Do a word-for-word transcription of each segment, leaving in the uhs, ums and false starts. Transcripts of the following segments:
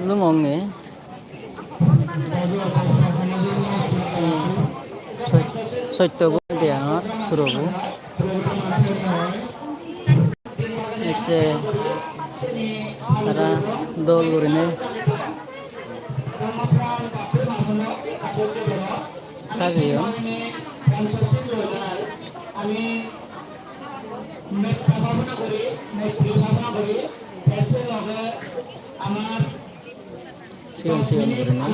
Lungonge. Hmm. Sot-, sotto bo degongor surobo. Ecche tara dol gurinei sajeyon. Sigon sigon gurinei.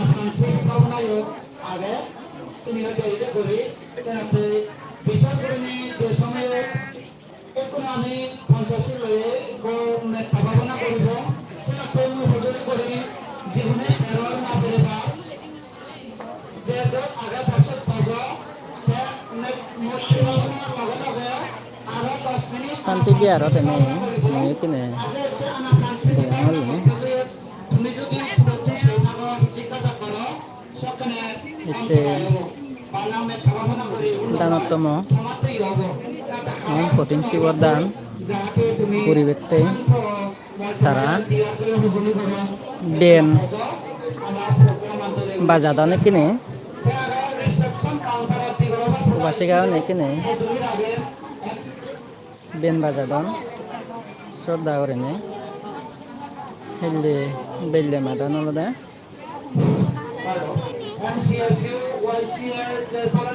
Santi Biharot ene mui ekkene degongor mui. Ecche danottomo, on Kothin Sibor dan guribatte tara ben bajadon ekkene. Upasika un ekkene ben bajadon sroddha gurinei. Hille belle madan olode.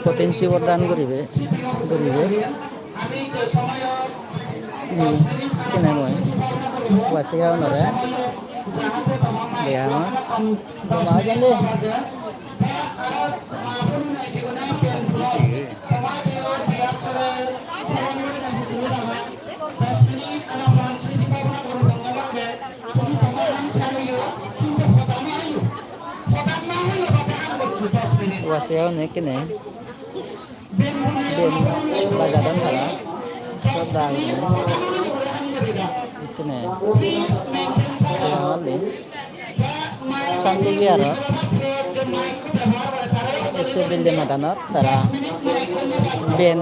Kothin Sibor dan guribe, guribe. Hmm, ekkene mui upasika unore degongor. Upasika un ekkene. Ben bajadon tara. Sot da gurinei. Ikkine. Santi Biharot. Ecche belle madanot tara ben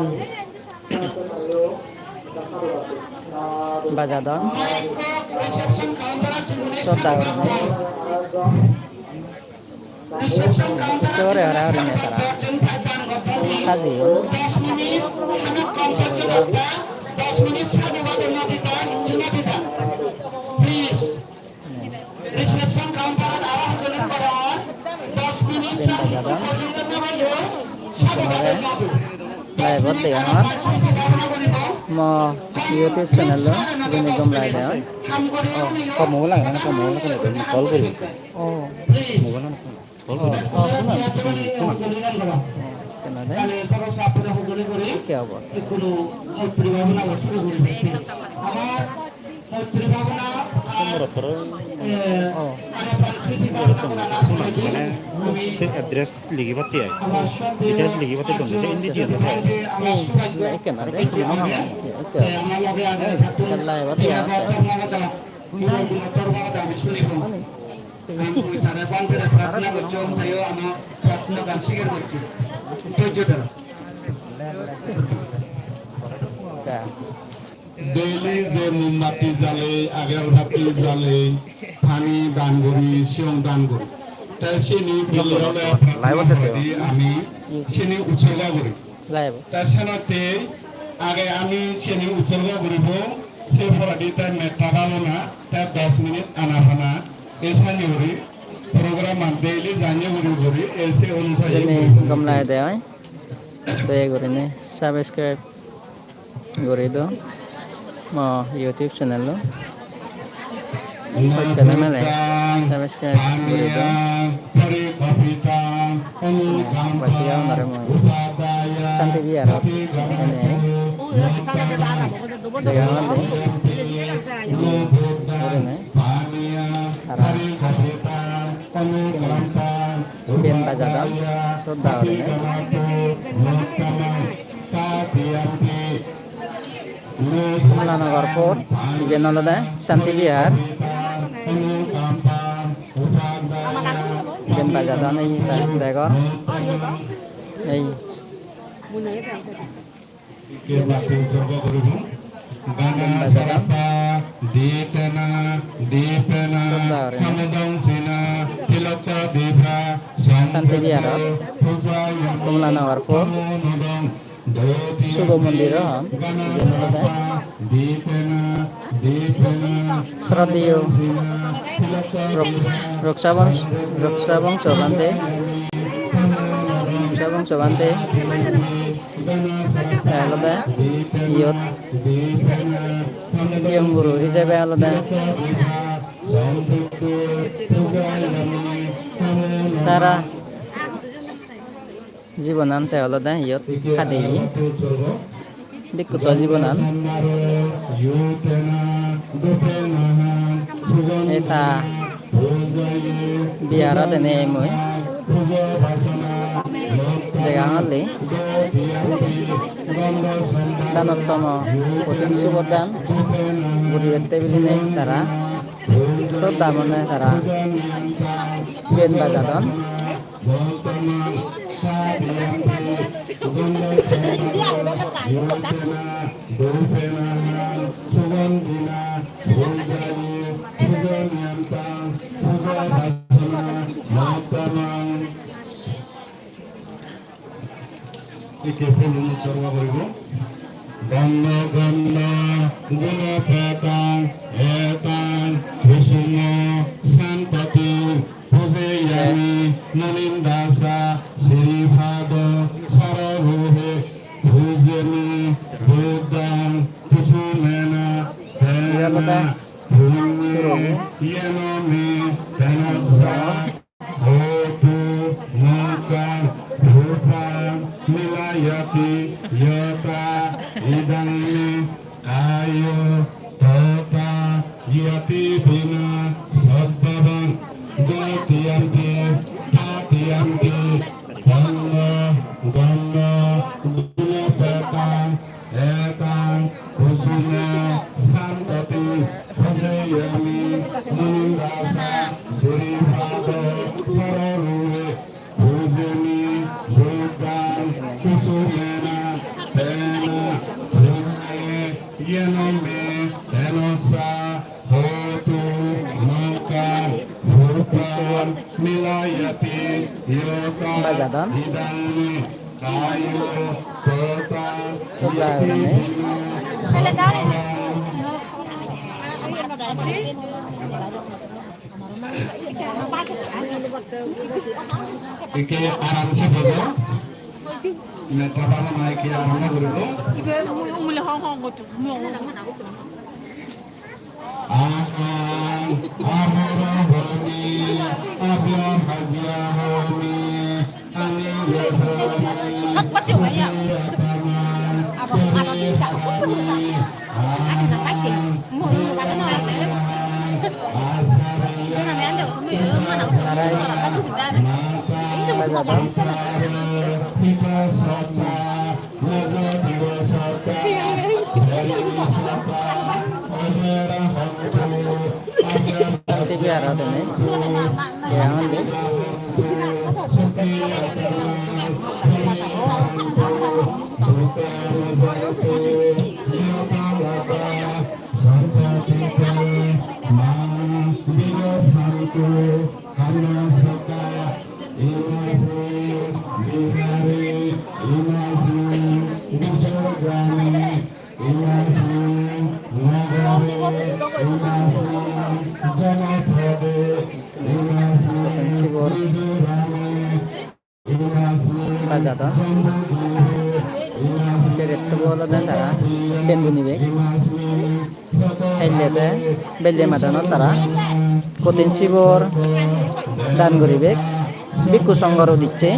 bajadon. Sot da gurinei. Sore hara hori nei tara. Sajeyon. Tomare live-ot degongor. Mo YouTube channel-o Runi Gom Lai de oi. Oh, ko mobile agey na, ko mobile agey na, call guri. Oh. Mobile agey na. Call guri. Oh, oh, phone agey. Phone agey. Oh, kenade? Ki hobor? Somor ottore. Oh. Mane se address ligibatte ai. Address ligibatte don se indi diye de. Ei, ekkena de, ekkena hamo. Ekkena. Live-ot degongor. Acha. Daily je mombatti jale, agarbatti jale, pani dan guri, siyong dan guri. Te sini bile ole live-ot de. Ami sini utsorgo guri. Live. Te senotte age ami sini utsorgo guribo, se poredi te metta bhabona, te dos minute anapana, ei sani guri program an daily jani guri guri, ei se onusari. Jeni guri guri. Gom lage de oi. Doye gurinei subscribe guri do mo YouTube channel-o. Hojpana mele subscribe guri do. Basiya onore mui Santi Biharot ene degongor de gurinei tara ben bajadon, sot da gurinei. Kamalanagar Fort, iben olode Santi Vihar. Iben bajadon, ei ta degor. Ei. Iben bajadon. Sot da gurinei. Santi Viharot, Kamalanagar po, Subo Mondir hon, iyen olode Sroddheyo Rok-, Roksabons-, Roksabongso Bhante, Roksabongso Bhante, te olode iyot Yong guru hijebe olode sara jibonan te olode iyot hadeye. Bhikkutto jibonan. Eta biharot ene mui degangor li. Danottomo Kothin Sibor Dan guribatte bilinei tara sot damone tara ben bajadon. Ikke phulun utsorgo guribo. Gandha gandha gulapakang etang kusumo santati pujeyami munindassa siripado sararuhe pujemi buddhang kusumena tena punnena yena me tenassa hotu mokkha rupa milayati yata idang me kayo tota yati bina sabbabang dutiyampi tatiyampi dhamma dhamma guna peta Etang kusuma santati pujeyami munindassa siripado sararuhe pujemi buddhang kusumena tena punnena yena me tenassa hotu mokkha rupa milayati yata idang me Sodda agone. Ikke aram se bojo. Metta bhabona ikke arambo guribo. Aham ahorohomi abhyapajahomi anivyohomi sukhi attamang pariharami. Aham asaraya pita sata mata pitaro hita sata Santi Vihara dene. Ya, ande. Imasi Vihare, imasi Visogane, imasi Nagare, imasi Janapade, imasi Mijorame, imasi Jambudvipe, imasi Cheretto olode tara ben bunibek. Hellete belle madanot tara Kothin Sibor dan guribek bhikkhu songhor udicche.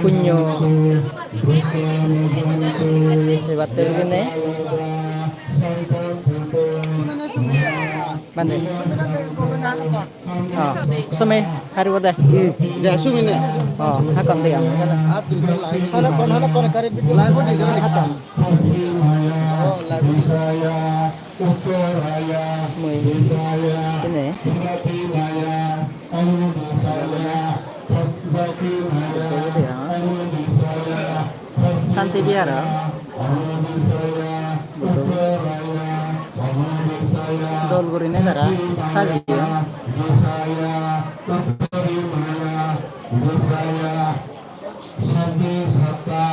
Punyo ebatte bujine. Bande. Oh, sumi haribo de. Hmm, ja, sumi ne. Oh, hakkon degam. Halakkon, halakkon, kare video live ot degam. Hakkon. Oh, live ot. Mui. Ine. Santi Vihara. Buddho. Dol gurinei tara sajeyon. Sabbe satta,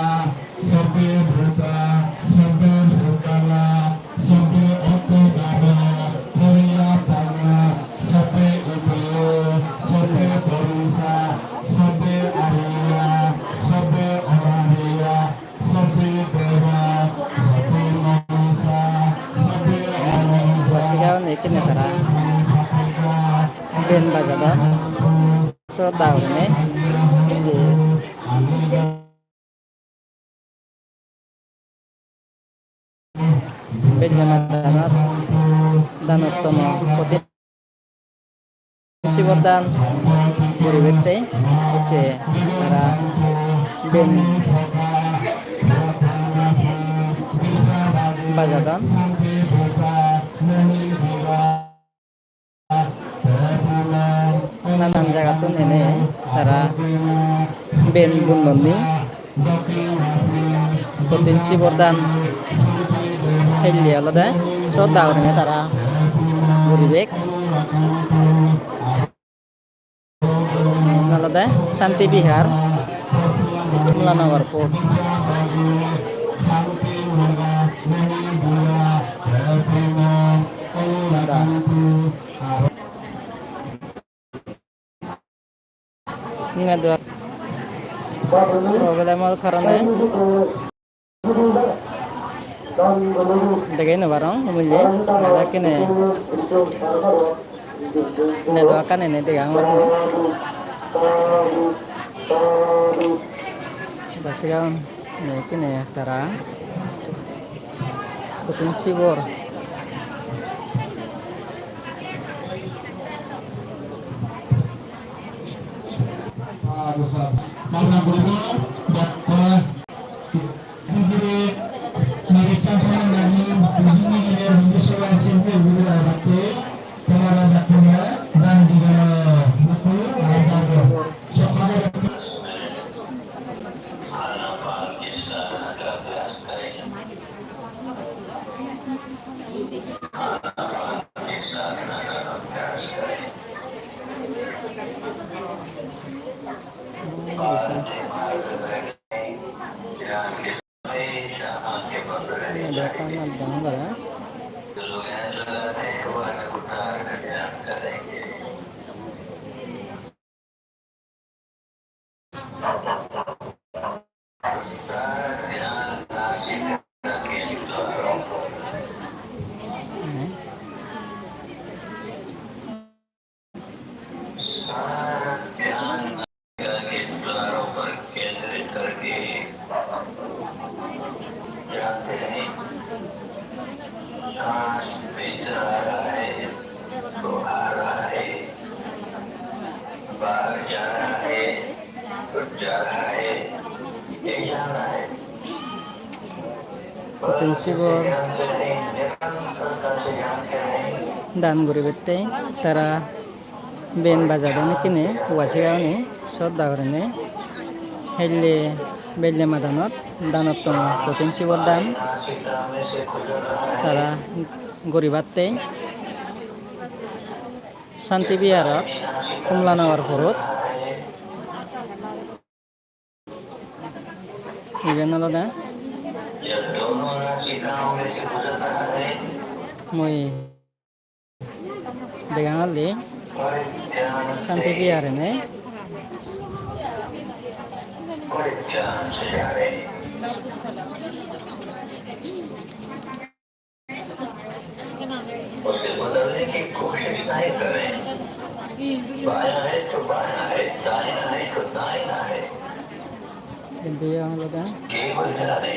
sabbe bhuta, sabbe bhutala, sabbe appakara, parittaga, sabbe upayo, sabbe parisha, sabbe ariya, sabbe anariya, sabbe deva, sabbe manusa, sabbe anusa. Basigaon ekkene tara ben bajadon. Sot dagorine. Bejjana danat, danottomo kothin sibor dan guribatte ecche tara ben bajadon. Nanan jagattun ene tara ben bundonni kothin sibor dan helle olode sot dagorine tara guribek. Olode Santi Vihar, Kamalanagar Fort. Da. Network problem or karone degei no parong, umille aro ekkene network-kan ene degangor mui. Basigaon ekkene tara kothin sibor. Kothin sibor dan guribatte tara ben bajadon ekkene, uwa siga une sot dagorine helle belle madanot danottomo kothin sibor dan tara guribatte Santi Viharot, Kamalanagar Fort. Iben olode mui degangor de Santi Vihar ene. उसे बदलने की कोशिश नहीं करें। बायां है तो बायां है, दाहिना है तो दाहिना है। Indi olode केवल जाने,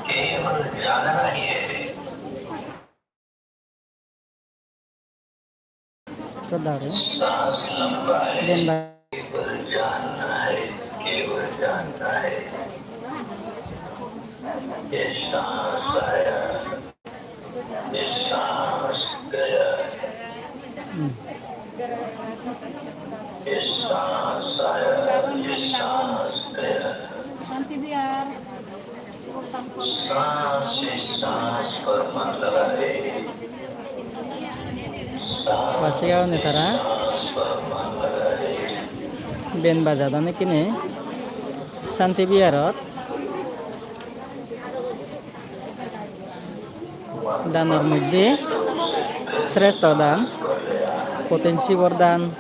केवल जानना ही है। Sot dagorine. सांस लंबा है, ben ba- केवल जानना है, केवल जानना है। ये सांस आया, ये सांस गया। Hmm. ये सांस आया, ये सांस गया। Santi Vihar. Bus-e agonde tara. Band bajadon ekkene Shanti Viharot. Danor moddhe srestho dan, Kothin Cibor dan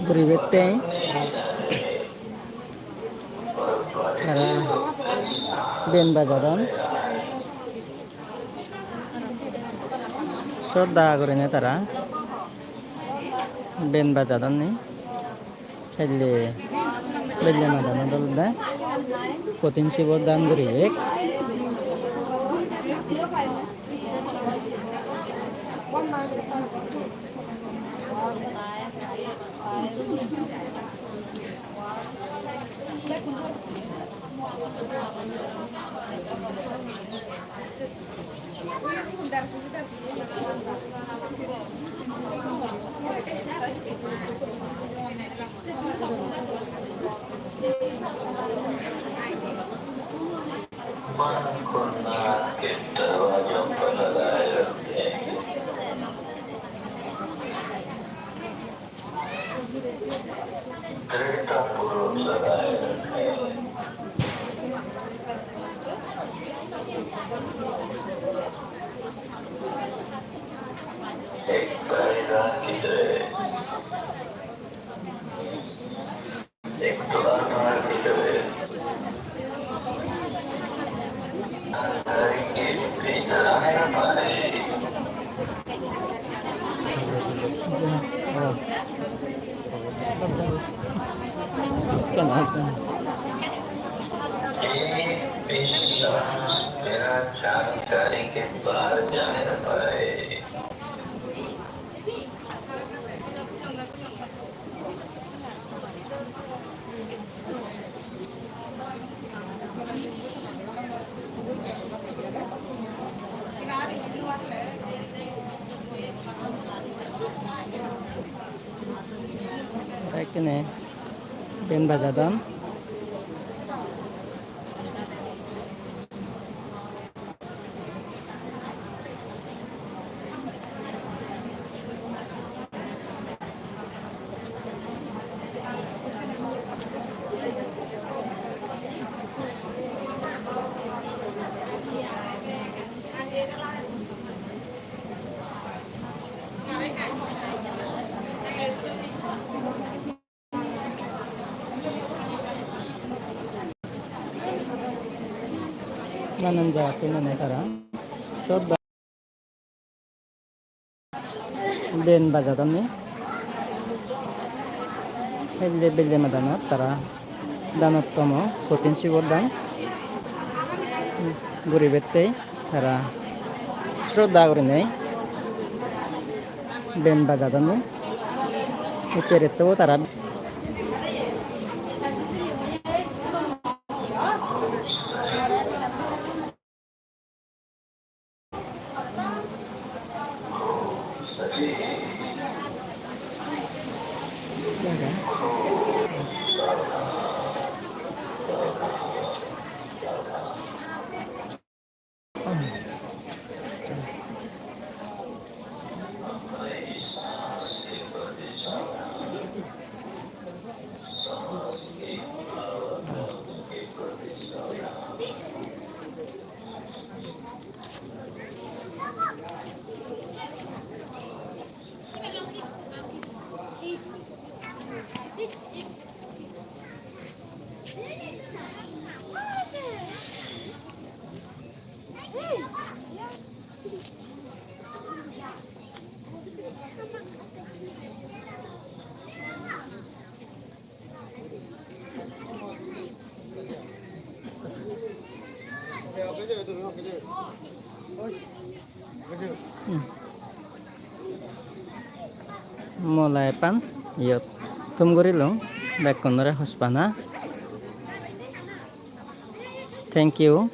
guribatte tara band bajadon. Sroddha gurinei tara band bajadon ni. Saile belle madanot olode Kothin Cibor dan guribak. Ekkene band bajadon. Nanan jagattun ene tara sot ba-, band bajadonne. Belle, belle madanot tara danottomo Kothin Cibor dan guribatte. Tara sroddha gurinei band bajadon. Ei cherettobo tara. Hmm. Mola ekkan iyot thum gurilung, bekkunore hospana. Thank you.